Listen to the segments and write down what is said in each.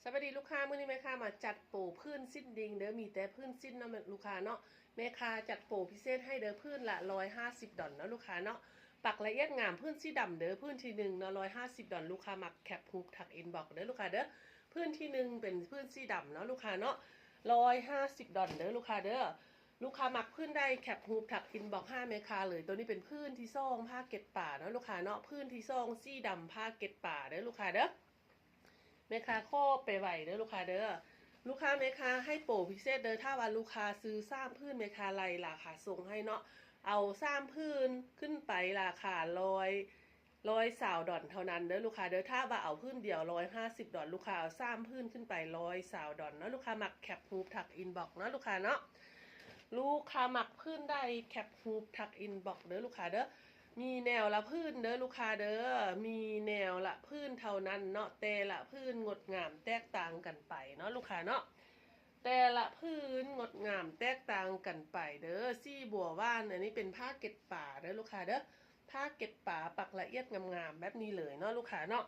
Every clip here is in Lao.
ສະບາຍດີລູກຄ້າ, ມື້ນີ້ແມ່ຄ້າມາຈັດໂປພື້ນສິ້ນດິງເດີ, ມີແຕ່ພື້ນສິ້ນເນາະລູກຄ້າເນາະ. ແມ່ຄ້າຈັດໂປພິເສດໃຫ້ເດີ, ພື້ນລະຮ້ອຍຫ້າສິບດອນເນາະລູກຄ້າເນາະ. ປັກລະອຽດງາມ, ພື້ນສີດຳເດີ, ພື້ນທີໜຶ່ງເນາະ ຮ້ອຍຫ້າສິບດອນ. ລູກຄ້າມັກແຄັບຮູບທັກອິນບັອກເດີລູກຄ້າເດີ. ພື້ນທີໜຶ່ງເປັນພື້ນສີດຳເນາະລູກຄ້າເນາະ, ຮ້ອຍຫ້າສິບດອນເດີລູກຄ້າເດີ. ລູກຄ້າມັກພື້ນໃດແຄັບຮູບທັກອິນບັອກຫາແມ່ຄ້າເລີຍ. ໂຕນີ້ເປັນພື້ນທີສອງ ຜ້າເກັດປາເນາະລູກຄ້າເນາະ, ພື້ນທີສອງສີດຳ ຜ້າເກັດປາເດີລູກຄ້າເດີ. ແມ່ຄ້າຂໍໄປໄວເດີລູກຄ້າເດີ. ລູກຄ້າແມ່ຄ້າໃຫ້ໂປພິເສດເດີ, ຖ້າວ່າລູກຄ້າຊື້ສາມຜືນ ແມ່ຄ້າໄລ່ລາຄາສົ່ງໃຫ້ເນາະ. ເອົາສາມຜືນຂຶ້ນໄປລາຄາຮ້ອຍ ຮ້ອຍຊາວດອນເທົ່ານັ້ນເດີລູກຄ້າເດີ. ຖ້າວ່າເອົາຜືນດຽວຮ້ອຍຫ້າສິບດອນ, ລູກຄ້າເອົາສາມຜືນຂຶ້ນໄປຮ້ອຍຊາວດອນເນາະ. ລູກຄ້າມັກແຄັບຮູບທັກອິນບັອກເນາະລູກຄ້າເນາະ. ລູກຄ້າມັກຜືນໃດແຄັບຮູບທັກອິນບັອກເດີລູກຄ້າເດີ. ມີແນວລະຜືນເດີລູກຄ້າເດີ, ມີແນວລະຜືນເທົ່ານັ້ນເນາະ, ແຕ່ລະຜືນງົດງາມແຕກຕ່າງກັນໄປເນາະລູກຄ້າເນາະ, ແຕ່ລະຜືນງົດງາມແຕກຕ່າງກັນໄປເດີ. ສີບົວຫວານ ອັນນີ້ເປັນຜ້າເກັດປາເດີລູກຄ້າເດີ, ຜ້າເກັດປາປັກລະອຽດງາມໆແບບນີ້ເລີຍເນາະລູກຄ້າເນາະ.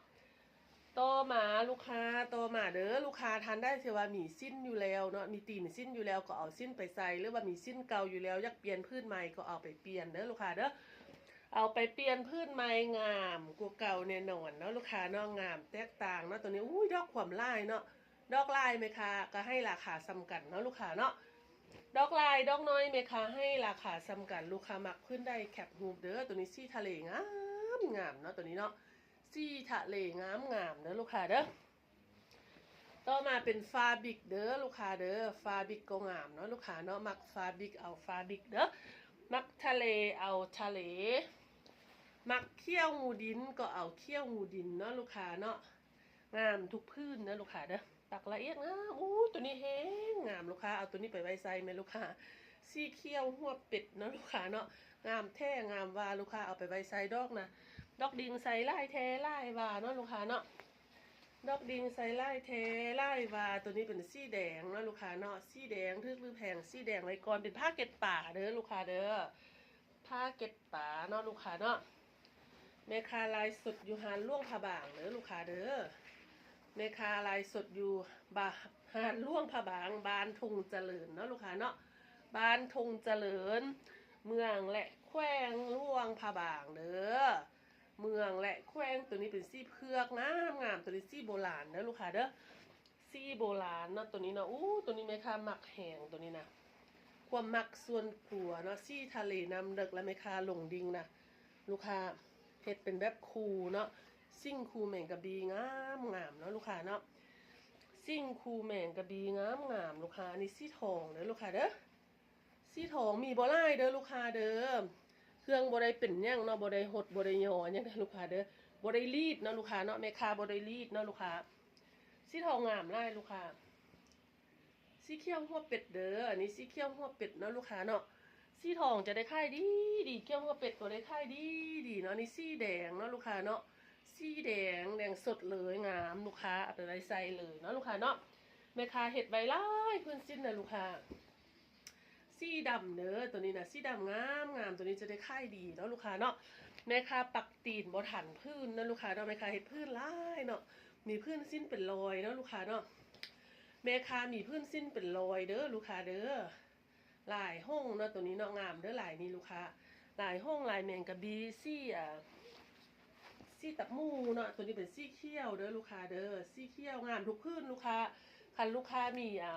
ຕໍ່ມາລູກຄ້າ, ຕໍ່ມາເດີລູກຄ້າ, ທ່ານໃດທີ່ວ່າມີສິ້ນຢູ່ແລ້ວເນາະ, ມີຕີນສິ້ນຢູ່ແລ້ວກໍເອົາສິ້ນໄປໃສ່ ຫຼືວ່າມີສິ້ນເກົ່າຢູ່ແລ້ວ ຢາກປ່ຽນຜືນໃໝ່ກໍເອົາໄປປ່ຽນເດີລູກຄ້າເດີ. ເອົາໄປປ່ຽນຜືນໃໝ່ງາມກວ່າເກົ່າແນ່ນອນເນາະລູກຄ້າເນາະ, ງາມແຕກຕ່າງເນາະ. ໂຕນີ້ ອຸ້ຍ ດອກຄວາມຫຼາຍເນາະ, ດອກຫຼາຍແມ່ຄ້າກໍໃຫ້ລາຄາສ່ຳກັນເນາະລູກຄ້າເນາະ. ດອກຫຼາຍດອກນ້ອຍແມ່ຄ້າໃຫ້ລາຄາສ່ຳກັນ. ລູກຄ້າມັກຜືນໃດແຄັບຮູບເດີ. ໂຕນີ້ສີທະເລງາມໆເນາະ, ໂຕນີ້ເນາະ ສີທະເລງາມໆເດີລູກຄ້າເດີ. ຕໍ່ມາເປັນຟາບຣິກເດີລູກຄ້າເດີ, ຟາບຣິກກໍງາມເນາະລູກຄ້າເນາະ. ມັກຟາບຣິກເອົາຟາບຣິກເດີ, ມັກທະເລເອົາທະເລ, ມັກຂຽວຫູດິນກໍເອົາຂຽວຫູດິນເນາະລູກຄ້າເນາະ. ງາມທຸກຜືນເດີລູກຄ້າເດີ, ປັກລະອຽດງາມ. ໂອ້ ໂຕນີ້ແຮງງາມລູກຄ້າ, ເອົາໂຕນີ້ໄປໄວ້ໃສ່ແມ່ລູກຄ້າ. ສີຂຽວຫົວເປັດເນາະລູກຄ້າເນາະ, ງາມແທ້ງາມວ່າລູກຄ້າ. ເອົາໄປໄວ້ໃສ່ດອກນະ, ດອກດິງໃສ່ຫຼາຍແທ້ຫຼາຍວ່າເນາະລູກຄ້າເນາະ, ດອກດິງໃສ່ຫຼາຍແທ້ຫຼາຍວ່າ. ໂຕນີ້ເປັນສີແດງເນາະລູກຄ້າເນາະ, ສີແດງຖືກຫຼືແພງ, ສີແດງໄວ້ກ່ອນ. ເປັນຜ້າເກັດປາເດີລູກຄ້າເດີ, ຜ້າເກັດປາເນາະລູກຄ້າເນາະ. ແມ່ຄ້າໄລຟ໌ສົດຢູ່ຮ້ານຫຼວງພະບາງເດີລູກຄ້າເດີ, ແມ່ຄ້າໄລຟ໌ສົດຢູ່ ບ້ານ ຮ້ານຫຼວງພະບາງ, ບ້ານທົ່ງຈະເລີນເນາະລູກຄ້າເນາະ, ບ້ານທົ່ງຈະເລີນ, ເມືອງ ແລະ ແຂວງຫຼວງພະບາງເດີ. ເມືອງ ແລະ ແຂວງ. ໂຕນີ້ເປັນສີເຜືອກງາມໆ, ໂຕນີ້ສີໂບລານເດີລູກຄ້າເດີ, ສີໂບລານເນາະ ໂຕນີ້ເນາະ. ໂອ້ ໂຕນີ້ແມ່ຄ້າມັກແຮງ ໂຕນີ້ນະ, ຄວາມມັກສ່ວນຕົວເນາະ. ສີທະເລນ້ຳເລິກ ແລະ ແມ່ຄ້າລົງດິງນະ ລູກຄ້າ, ເຮັດເປັນແບບຄູເນາະ, ຊິງຄູແມງກະບີງາມໆເນາະລູກຄ້າເນາະ, ຊິງຄູແມງກະບີງາມໆລູກຄ້າ. ອັນນີ້ສີທອງເດີລູກຄ້າເດີ, ສີທອງມີບໍ່ຫຼາຍເດີລູກຄ້າເດີ. ເຄື່ອງບໍ່ໄດ້ເປັນຫຍັງເນາະ, ບໍ່ໄດ້ຫົດ ບໍ່ໄດ້ຍໍຫຍັງເດີລູກຄ້າເດີ, ບໍ່ໄດ້ລີດເນາະລູກຄ້າເນາະ, ແມ່ຄ້າບໍ່ໄດ້ລີດເນາະລູກຄ້າ. ສີທອງງາມຫຼາຍລູກຄ້າ. ສີຂຽວຫົວເປັດເດີ, ອັນນີ້ສີຂຽວຫົວເປັດເນາະລູກຄ້າເນາະ. ສີທອງຈະໄດ້ຂາຍດີດີ, ຂຽວຫົວເປັດກໍໄດ້ຂາຍດີດີເນາະ. ອັນນີ້ສີແດງເນາະລູກຄ້າເນາະ, ສີແດງ ແດງສົດເລີຍ, ງາມລູກຄ້າ, ເອົາໄປໄວ້ໃສ່ເລີຍເນາະລູກຄ້າເນາະ. ແມ່ຄ້າເຮັດໄວ້ຫຼາຍພື້ນສິ້ນນະລູກຄ້າ. ສີດຳເດີ ໂຕນີ້ນະ, ສີດຳງາມໆ, ໂຕນີ້ຈະໄດ້ຂາຍດີເນາະລູກຄ້າເນາະ. ແມ່ຄ້າປັກຕີນບໍ່ທັນຜືນເນາະລູກຄ້າເນາະ, ແມ່ຄ້າເຮັດຜືນຫຼາຍເນາະ, ມີຜືນສິ້ນເປັນຮ້ອຍເນາະລູກຄ້າເນາະ. ແມ່ຄ້າມີຜືນສິ້ນເປັນຮ້ອຍເດີລູກຄ້າເດີ, ຫຼາຍຫົງເນາະ ໂຕນີ້ເນາະ, ງາມເດີລາຍນີ້ລູກຄ້າ, ຫຼາຍຫົງ ລາຍແມງກະບີ, ສີ ອາ ສີຕັບໝູເນາະ. ໂຕນີ້ເປັນສີຂຽວເດີລູກຄ້າເດີ, ສີຂຽວງາມທຸກຜືນລູກຄ້າ. ຄັນລູກຄ້າມີ ອາ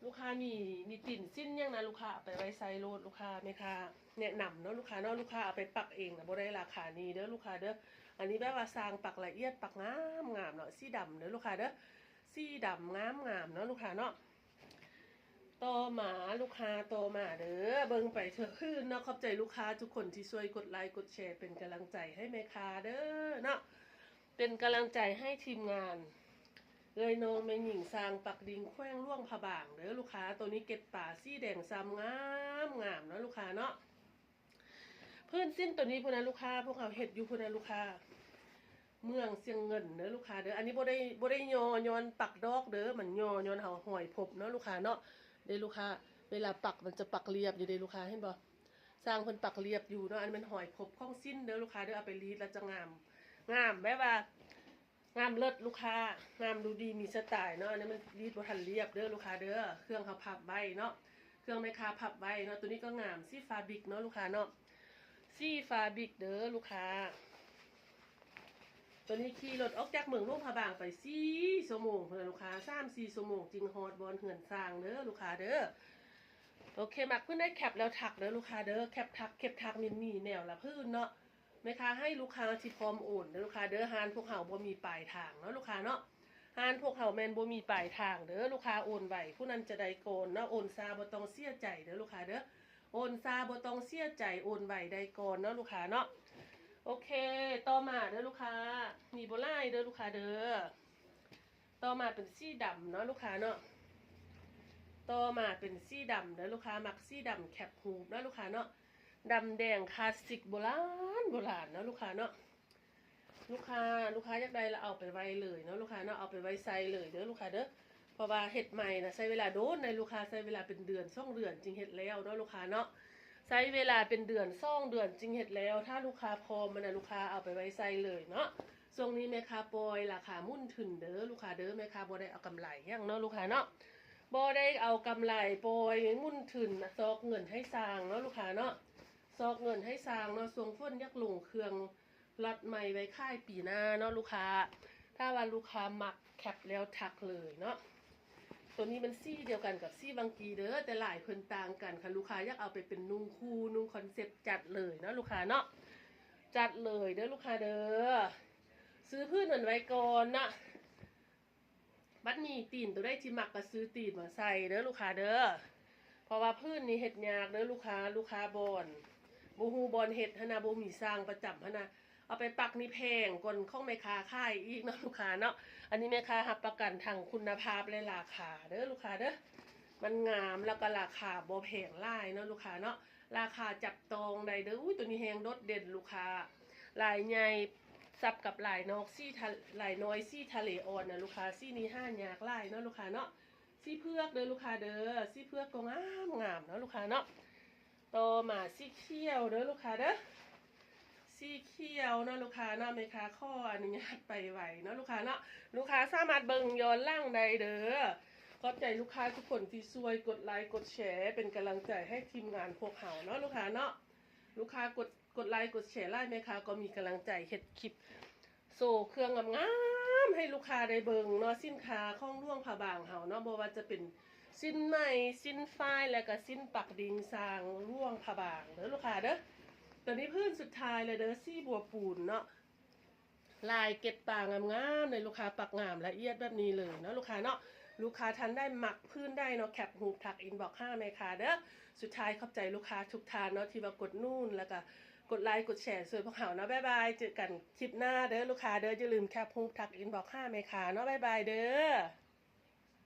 ລູກຄ້າມີ ມີຕີນສິ້ນຫຍັງນະ ລູກຄ້າເອົາໄປໄວ້ໃສ່ໂລດລູກຄ້າ. ແມ່ຄ້າແນະນຳເນາະລູກຄ້າເນາະ, ລູກຄ້າເອົາໄປປັກເອງນະ ບໍ່ໄດ້ລາຄານີ້ເດີລູກຄ້າເດີ. ອັນນີ້ແບບວ່າຊ່າງປັກລະອຽດ, ປັກງາມໆເນາະ, ສີດຳເດີລູກຄ້າເດີ, ສີດຳງາມໆເນາະລູກຄ້າເນາະ. ຕໍ່ມາລູກຄ້າ, ຕໍ່ມາເດີ, ເບິ່ງໄປເທື່ອອື່ນເນາະ. ຂອບໃຈລູກຄ້າທຸກຄົນທີ່ຊ່ວຍກົດໄລກົດແຊ ເປັນກຳລັງໃຈໃຫ້ແມ່ຄ້າເດີເນາະ, ເປັນກຳລັງໃຈໃຫ້ທີມງານເອື້ອຍນ້ອງແມ່ຍິງຊ່າງປັກດິງ ແຂວງຫຼວງພະບາງເດີລູກຄ້າ. ໂຕນີ້ເກັດປາສີແດງຊ້ຳ ງາມໆເນາະລູກຄ້າເນາະ. ພື້ນສິ້ນໂຕນີ້ພຸ້ນນະລູກຄ້າ, ພວກເຮົາເຮັດຢູ່ພຸ້ນນະລູກຄ້າ, ເມືອງຊຽງເງິນເດີລູກຄ້າເດີ. ອັນນີ້ບໍ່ໄດ້ ບໍ່ໄດ້ຍໍຍ້ອນປັກດອກເດີ, ມັນຍໍຍ້ອນເຮົາຫອຍພົບເນາະລູກຄ້າເນາະ. ເດ້ລູກຄ້າ, ເວລາປັກມັນຈະປັກລຽບຢູ່ເດ້ລູກຄ້າ, ເຫັນບໍ່? ຊ່າງເພິ່ນປັກລຽບຢູ່ເນາະ. ອັນນີ້ແມ່ນຫອຍພົບຂອງສິ້ນເດີລູກຄ້າເດີ, ເອົາໄປລີດແລ້ວຈະງາມ, ງາມແບບວ່າ ງາມເລີດລູກຄ້າ ງາມດູດີມີສະຕາຍເນາະ. ອັນນີ້ມັນລີດບໍ່ທັນລຽບເດີລູກຄ້າເດີ ເຄື່ອງເຮົາພັບໄວ້ເນາະ ເຄື່ອງແມ່ຄ້າພັບໄວ້ເນາະ. ໂຕນີ້ກໍງາມ ສີຟາບຣິກເນາະລູກຄ້າເນາະ ສີຟາບຣິກເດີລູກຄ້າ. ໂຕນີ້ຂີ່ລົດອອກຈາກເມືອງຫຼວງພະບາງໄປສີ່ຊົ່ວໂມງພຸ້ນລະລູກຄ້າ ສາມສີ່ຊົ່ວໂມງຈຶ່ງຮອດບ່ອນເຮືອນຊ່າງເດີລູກຄ້າເດີ. ໂອເຄ ມັກພື້ນໃດແຄັບແລ້ວທັກເດີລູກຄ້າເດີ ແຄັບທັກ ເກັບທັກມີ ມີແນວລະພື້ນເນາະ. ແມ່ຄ້າໃຫ້ລູກຄ້າທີ່ພ້ອມໂອນເດີລູກຄ້າເດີ ຮ້ານພວກເຮົາບໍ່ມີປາຍທາງເນາະລູກຄ້າເນາະ ຮ້ານພວກເຮົາແມ່ນບໍ່ມີປາຍທາງເດີລູກຄ້າ. ໂອນໄວຜູ້ນັ້ນຈະໄດ້ກ່ອນເນາະ ໂອນຊ້າບໍ່ຕ້ອງເສຍໃຈເດີລູກຄ້າເດີ ໂອນຊ້າບໍ່ຕ້ອງເສຍໃຈ ໂອນໄວໄດ້ກ່ອນເນາະລູກຄ້າເນາະ. ໂອເຄ ຕໍ່ມາເດີລູກຄ້າ ມີບໍ່ຫຼາຍເດີລູກຄ້າເດີ. ຕໍ່ມາເປັນສີດຳເນາະລູກຄ້າເນາະ ຕໍ່ມາເປັນສີດຳເດີລູກຄ້າ ມັກສີດຳແຄັບຮູບເນາະລູກຄ້າເນາະ ດຳແດງຄລາສສິກໂບລານໂບລານເນາະລູກຄ້າເນາະ. ລູກຄ້າ ລູກຄ້າຢາກໄດ້ລະເອົາໄປໄວ້ເລີຍເນາະລູກຄ້າເນາະ ເອົາໄປໄວ້ໃສ່ເລີຍເດີລູກຄ້າເດີ. ເພາະວ່າເຮັດໃໝ່ນະໃຊ້ເວລາດົນໃດລູກຄ້າ ໃຊ້ເວລາເປັນເດືອນສອງເດືອນຈຶ່ງເຮັດແລ້ວເນາະລູກຄ້າເນາະ ໃຊ້ເວລາເປັນເດືອນສອງເດືອນຈຶ່ງເຮັດແລ້ວ. ຖ້າລູກຄ້າພ້ອມຫັ້ນນະ ລູກຄ້າເອົາໄປໄວ້ໃສ່ເລີຍເນາະ. ຊ່ວງນີ້ແມ່ຄ້າປ່ອຍລາຄາໝຸນທຶນເດີລູກຄ້າເດີ ແມ່ຄ້າບໍ່ໄດ້ເອົາກຳໄລຫຍັງເນາະລູກຄ້າເນາະ ບໍ່ໄດ້ເອົາກຳໄລ ປ່ອຍໝຸນທຶນ ຊອກເງິນໃຫ້ຊ່າງເນາະລູກຄ້າເນາະ ຊອກເງິນໃຫ້ຊ່າງເນາະ. ຊ່ວງຝົນຢາກລົງເຄື່ອງ ລັອດໃໝ່ໄວ້ຂາຍປີໜ້າເນາະລູກຄ້າ. ຖ້າວ່າລູກຄ້າມັກແຄັບແລ້ວທັກເລີຍເນາະ. ໂຕນີ້ມັນສີດຽວກັນກັບສີວັງກີເດີ ແຕ່ລາຍເພິ່ນຕ່າງກັນ. ຄັນລູກຄ້າຢາກເອົາໄປເປັນນຸ່ງຄູ່ນຸ່ງຄອນເຊັບ ຈັດເລີຍເນາະລູກຄ້າເນາະ ຈັດເລີຍເດີລູກຄ້າເດີ. ຊື້ພື້ນມັນໄວ້ກ່ອນເນາະ. ບັດນີ້ຕີນໂຕໃດທີ່ມັກກໍຊື້ຕີນມາໃສ່ເດີລູກຄ້າເດີ. ເພາະວ່າພື້ນນີ້ເຮັດຍາກເດີລູກຄ້າ ລູກຄ້າບ່ອນ ບໍ່ຮູ້ບ່ອນເຮັດຫັ້ນນະ ບໍ່ມີຊ່າງປະຈຳຫັ້ນນະ ເອົາໄປປັກນີ້ແພງກວ່າຂອງແມ່ຄ້າຂາຍອີກເນາະລູກຄ້າເນາະ. ອັນນີ້ແມ່ຄ້າຮັບປະກັນທັງຄຸນນະພາບ ແລະ ລາຄາເດີລູກຄ້າເດີ. ມັນງາມ ແລ້ວກໍລາຄາບໍ່ແພງຫຼາຍເນາະລູກຄ້າເນາະ ລາຄາຈັບຕ້ອງໄດ້ເດີ. ອຸ້ຍ ໂຕນີ້ແຮງໂດດເດັ່ນລູກຄ້າ ລາຍໃຫຍ່ສັບກັບລາຍນອກ ສີທະ ລາຍນ້ອຍສີທະເລອ່ອນນະລູກຄ້າ. ສີນີ້ຫາຍາກຫຼາຍເນາະລູກຄ້າເນາະ. ສີເຜືອກເດີລູກຄ້າເດີ ສີເຜືອກກໍງາມງາມເນາະລູກຄ້າເນາະ. ຕໍ່ມາສີຂຽວເດີລູກຄ້າເດີ ສີຂຽວເນາະລູກຄ້າເນາະ. ແມ່ຄ້າຂໍອະນຸຍາດໄປໄວເນາະລູກຄ້າເນາະ ລູກຄ້າສາມາດເບິ່ງຍ້ອນຫຼັງໄດ້ເດີ. ຂອບໃຈລູກຄ້າທຸກຄົນທີ່ຊ່ວຍກົດໄລກົດແຊ ເປັນກຳລັງໃຈໃຫ້ທີມງານພວກເຮົາເນາະລູກຄ້າເນາະ. ລູກຄ້າກົດ ກົດໄລກົດແຊຫຼາຍ ແມ່ຄ້າກໍມີກຳລັງໃຈເຮັດຄລິບໂຊເຄື່ອງງາມໆໃຫ້ລູກຄ້າໄດ້ເບິ່ງເນາະ. ສິນຄ້າຂອງຫຼວງພະບາງເຮົາເນາະ ບໍ່ວ່າຈະເປັນສິ້ນໄໝ ສິ້ນຝ້າຍ ແລະກະສິ້ນປັກດິງຊ່າງຫຼວງພະບາງເດີລູກຄ້າເດີ. ໂຕນີ້ພື້ນສຸດທ້າຍແລ້ວເດີ ສີບົວປູນເນາະ ລາຍເກັດປາງາມໆເລີຍລູກຄ້າ ປັກງາມລະອຽດແບບນີ້ເລີຍເນາະລູກຄ້າເນາະ. ລູກຄ້າທ່ານໃດມັກພື້ນໃດເນາະ ແຄັບຮູບທັກອິນບັອກຫາແມ່ຄ້າເດີ. ສຸດທ້າຍຂອບໃຈລູກຄ້າທຸກທ່ານເນາະ ທີ່ວ່າກົດໜູນ ແລ້ວກະກົດໄລກົດແຊຊ່ວຍພວກເຮົາເນາະ. ບາຍບາຍ ເຈີກັນຄລິບໜ້າເດີລູກຄ້າເດີ. ຢ່າລືມແຄັບຮູບທັກອິນບັອກຫາແມ່ຄ້າເນາະ. ບາຍບາຍເດີ.